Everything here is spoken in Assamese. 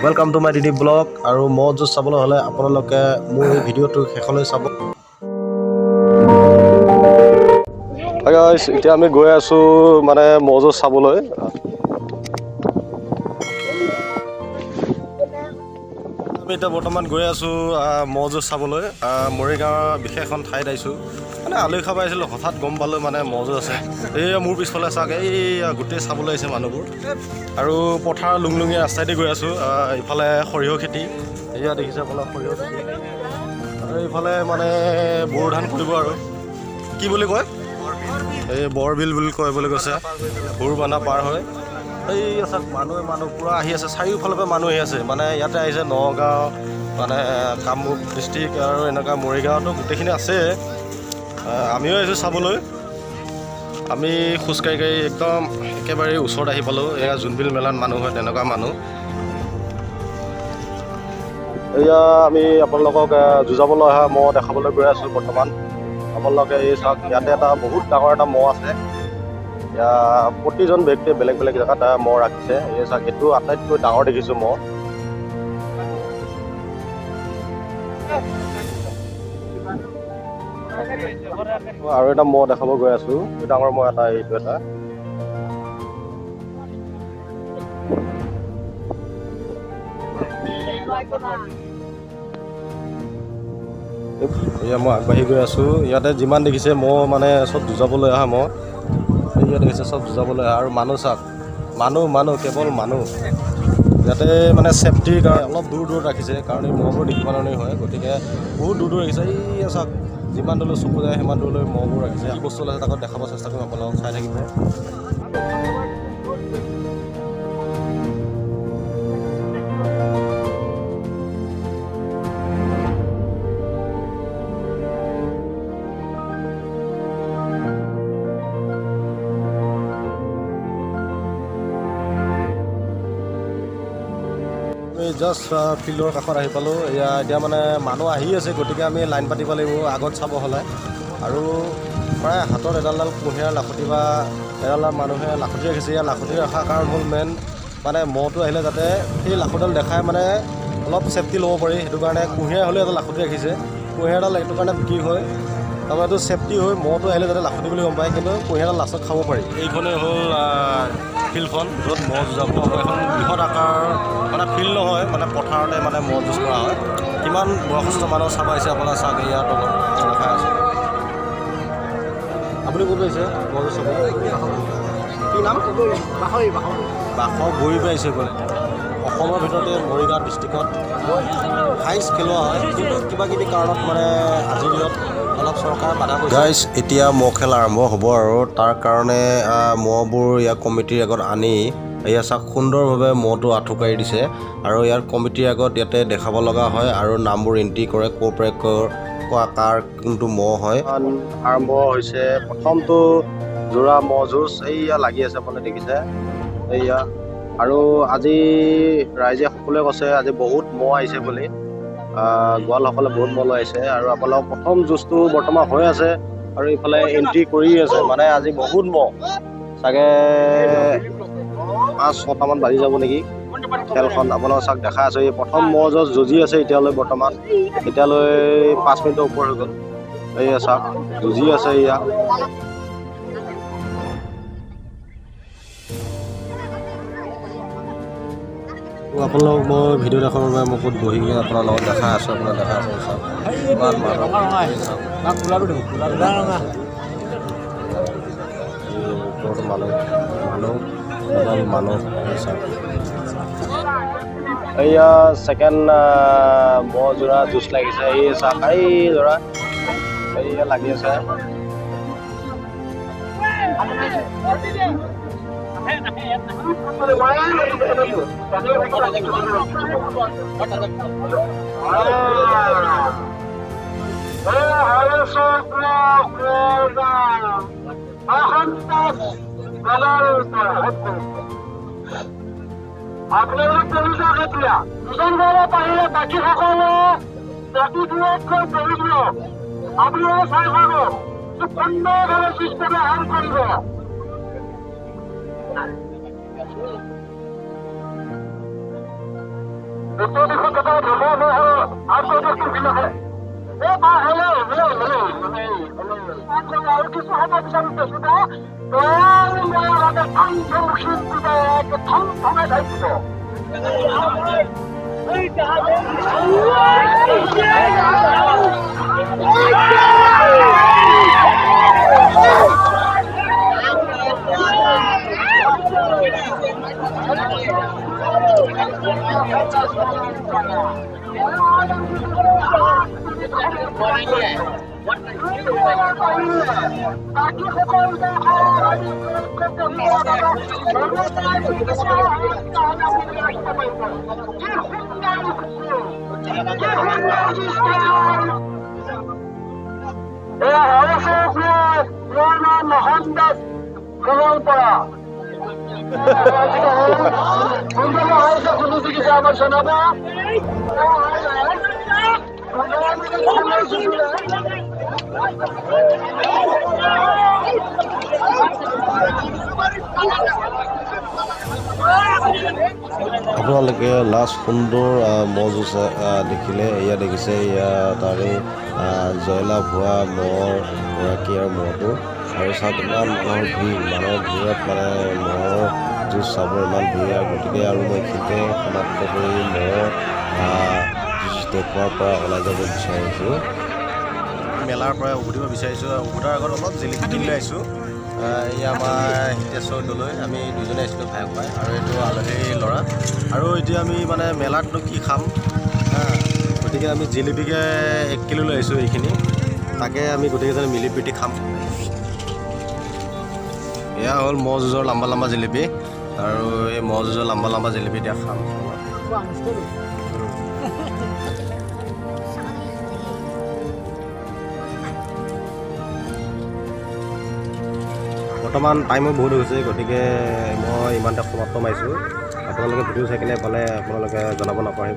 Welcome to my DD blog. আৰু ম'হ যুঁজ চাবলৈ হ'লে আপোনালোকে মোৰ এই ভিডিঅ'টো শেষলৈ চাব। এতিয়া আমি গৈ আছোঁ মানে ম'হ যুঁজ চাবলৈ। আমি এতিয়া বৰ্তমান গৈ আছোঁ ম'হ যুঁজ চাবলৈ। মৰিগাঁৱৰ বিশেষ এখন ঠাইত আহিছোঁ, মানে আলহী খাব আহিছিলোঁ, হঠাৎ গম পালোঁ মানে ম'হ যুঁজ আছে। এই মোৰ পিছফালে চাওক, এই গোটেই চাবলৈ আহিছে মানুহবোৰ। আৰু পথাৰ লুংলুঙীয়া ৰাস্তাইদি গৈ আছোঁ। ইফালে সৰিয়হ খেতি, এয়া দেখিছে আপোনাৰ সৰিয়হ খেতি। আৰু এইফালে মানে বড়ো ধান কৰিব আৰু কি বুলি কয়, এই বৰবিল বুলি কয় বুলি কৈছে, গৰুবান্ধা পাৰ হয়। এই চাওক, মানুহে মানুহ পূৰা আহি আছে, চাৰিওফালৰ পৰা মানুহ আহি আছে। মানে ইয়াতে আহিছে নগাঁও, মানে কামৰূপ ডিষ্ট্ৰিক্ট আৰু এনেকুৱা মৰিগাঁৱতো গোটেইখিনি আছে। আমিও আহিছোঁ চাবলৈ। আমি খোজকাঢ়ি কাঢ়ি একদম একেবাৰে ওচৰত আহি পালোঁ। এয়া জোনবিল মেলাত মানুহ হয় তেনেকুৱা মানুহ। এয়া আমি আপোনালোকক যুঁজাবলৈ অহা ম'হ দেখাবলৈ গৈ আছোঁ বৰ্তমান। আপোনালোকে এই চাওক, ইয়াতে এটা বহুত ডাঙৰ এটা ম'হ আছে। এয়া প্ৰতিজন ব্যক্তিয়ে বেলেগ বেলেগ জেগাত ম'হ ৰাখিছে। এই চাওক, এইটো আটাইতকৈ ডাঙৰ দেখিছোঁ ম'হ। আৰু এটা ম'হ দেখাব গৈ আছোঁ, ডাঙৰ ম'হ এটা, এইটো এটা। এয়া মই আগবাঢ়ি গৈ আছোঁ। ইয়াতে যিমান দেখিছে ম'হ মানে চব যুঁজাবলৈ অহা ম'হ। এয়া দেখিছে চব যুঁজাবলৈ অহা। আৰু মানুহ চাওক, মানুহ মানুহ কেৱল মানুহ। ইয়াতে মানে ছেফটিৰ কাৰণে অলপ দূৰ দূৰত ৰাখিছে, কাৰণ এই ম'হবোৰ দেখিব নোৱাৰি হয়, গতিকে বহুত দূৰ দূৰ ৰাখিছে। এই চাওক, যিমান দূৰলৈ চকু যায় সিমান দূৰলৈ ম'হবোৰ ৰাখিছে। কি বস্তু ওলাইছে তাকত দেখাব চেষ্টা কৰিম, আপোনালোকক চাই থাকিব। আমি জাষ্ট ফিল্ডৰ কাষত আহি পালোঁ। এয়া এতিয়া মানে মানুহ আহি আছে, গতিকে আমি লাইন পাতিব লাগিব আগত চাব হ'লে। আৰু প্ৰায় হাতত এডালডাল কুঁহিয়াৰ লাখুটি বা এডালডাল মানুহে লাখুটি ৰাখিছে। ইয়াৰ লাখুটি ৰখাৰ কাৰণ হ'ল মেইন মানে ম'হটো আহিলে যাতে সেই লাখুটিডাল দেখাই মানে অলপ ছেফটি ল'ব পাৰি, সেইটো কাৰণে কুঁহিয়াৰ হ'লেও এটা লাখুটি ৰাখিছে। কুঁহিয়াৰডাল এইটো কাৰণে বিক্ৰী হয়, তাৰমানে এইটো ছেফটি হৈ ম'হটো আহিলে যাতে লাখুটি বুলি গম পায়, কিন্তু কুঁহিয়াৰডাল লাষ্টত খাব পাৰি। এইখনেই হ'ল ফিল্ডখন য'ত ম'হ যুঁজাব। এখন বৃহৎ আকাৰ মানে ফিল্ড নহয়, মানে পথাৰতে মানে ম'হ যুঁজ কৰা হয়। কিমান বয়সস্থ মানুহ চাব আহিছে আপোনাৰ চাওক, ইয়াৰ তলত দেখাই আছোঁ। আপুনি ক'ত আহিছে ম'হ যুঁজ চাবলৈ? কি নাম? বাসগুৰি পৰা আহিছে বোলে। অসমৰ ভিতৰতে মৰিগাঁও ডিষ্ট্ৰিক্টত হাইষ্ট খেলোৱা হয়, কিন্তু কিবা কিবি কাৰণত মানে আজিৰ দিনত অলপ চৰকাৰে বাধা কৰিছে। গাইজ, এতিয়া ম'হ খেল আৰম্ভ হ'ব আৰু তাৰ কাৰণে ম'হবোৰ ইয়াৰ কমিটিৰ আগত আনি এয়া চাওক সুন্দৰভাৱে ম'হটো আঁঠুকাঢ়ি দিছে। আৰু ইয়াৰ কমিটিৰ আগত ইয়াতে দেখাব লগা হয় আৰু নামবোৰ এণ্ট্ৰি কৰে, ক'ৰ পৰা কাৰ কোনটো ম'হ হয়। আৰম্ভ হৈছে প্ৰথমটো যোৰা ম'হ যুঁজ। এইয়া লাগি আছে, আপুনি দেখিছে এইয়া। আৰু আজি ৰাইজে সকলোৱে কৈছে আজি বহুত ম'হ আহিছে বুলি। গোৱালসকলে বহুত ম'হ লৈ আহিছে। আৰু আপোনালোকৰ প্ৰথম যুঁজটো বৰ্তমান হৈ আছে আৰু ইফালে এণ্ট্ৰি কৰি আছে। মানে আজি বহুত ম'হ, চাগে 5-6টামান বাজি যাব নেকি খেলখন। আপোনালোক চাওক দেখা আছে, এই প্ৰথম ম'হ যুঁজ যুঁজি আছে এতিয়ালৈ বৰ্তমান। এতিয়ালৈ 5 মিনিটৰ ওপৰ হৈ গ'ল। এইয়া চাওক যুঁজি আছে এয়া। আপোনালোক মই ভিডিঅ' দেখাবৰ বাবে মই ক'ত বহি কিনে আপোনাৰ লগত দেখাই আছোঁ, আপোনাক দেখাই আছোঁ। চাওক ইমান মানুহ, ওপৰতো মানুহ মানুহ এডাল মানুহ। চাওক এইয়া ছেকেণ্ড ম'হ যোৰা যুঁজ লাগিছে। এই চাওক, এই যোৰা এইয়া লাগি আছে। আপোনালোক পঢ়ি যাওক এতিয়া, দুজন যাব পাৰিলে বাকী সকলে জাতিবোৰত গৈ পঢ়ি দিয়ক। আপোনালোকে চাই থাকক, সুন্দৰভাৱে চিষ্টেমে আৰাম কৰিব। উত্তৰ দিশত থকা আৰু আৰু কিছু সময় পিছত দেখিব থমথমে থাকিব। মোহন দাস পৰা আমাৰ শোনাবো। আপোনালোকে লাষ্ট সুন্দৰ ম'হ যুঁজ দেখিলে। এয়া দেখিছে, এয়া তাৰে জয়লাভ হোৱা ম'হৰ গৰাকী আৰু ম'হটো। আৰু চাওক, ইমান মানুহৰ ভিৰ, মানুহৰ ভিৰত মানে ম'হৰ যুঁজ চাব ইমান ভিৰ। আৰু গতিকে আৰু মই এইখিনিতে সমাপ্ত কৰি ম'হৰ যুঁজ দেখুৱাৰ পৰা ওলাই যাব বিচাৰিছোঁ। মেলাৰ পৰা উভতিব বিচাৰিছোঁ। উভতাৰ আগত অলপ জেলেপি কিনি লৈ আহিছোঁ। এই আমাৰ হিতেশ্বৰ দলৈ, আমি দুজনে আহিছিলোঁ ভাই ভাই, আৰু এইটো আলহীৰ ল'ৰা। আৰু এতিয়া আমি মানে মেলাতনো কি খাম, গতিকে আমি জেলেপিকে 1 কিলো লৈ আহিছোঁ এইখিনি। তাকে আমি গোটেইকেইজনে মিলি প্ৰীতি খাম। এয়া হ'ল ম'হ যুঁজৰ লম্বা লম্বা জেলেপি। আৰু এই ম'হ যুঁজৰ লম্বা লম্বা জেলেপি এতিয়া খাম। বৰ্তমান টাইমো বহুত হৈছে, গতিকে মই ইমানতে সমাপ্ত মাৰিছোঁ। আপোনালোকে ভিডিঅ' চাই কেনে পালে আপোনালোকে জনাব নাপাহৰিব।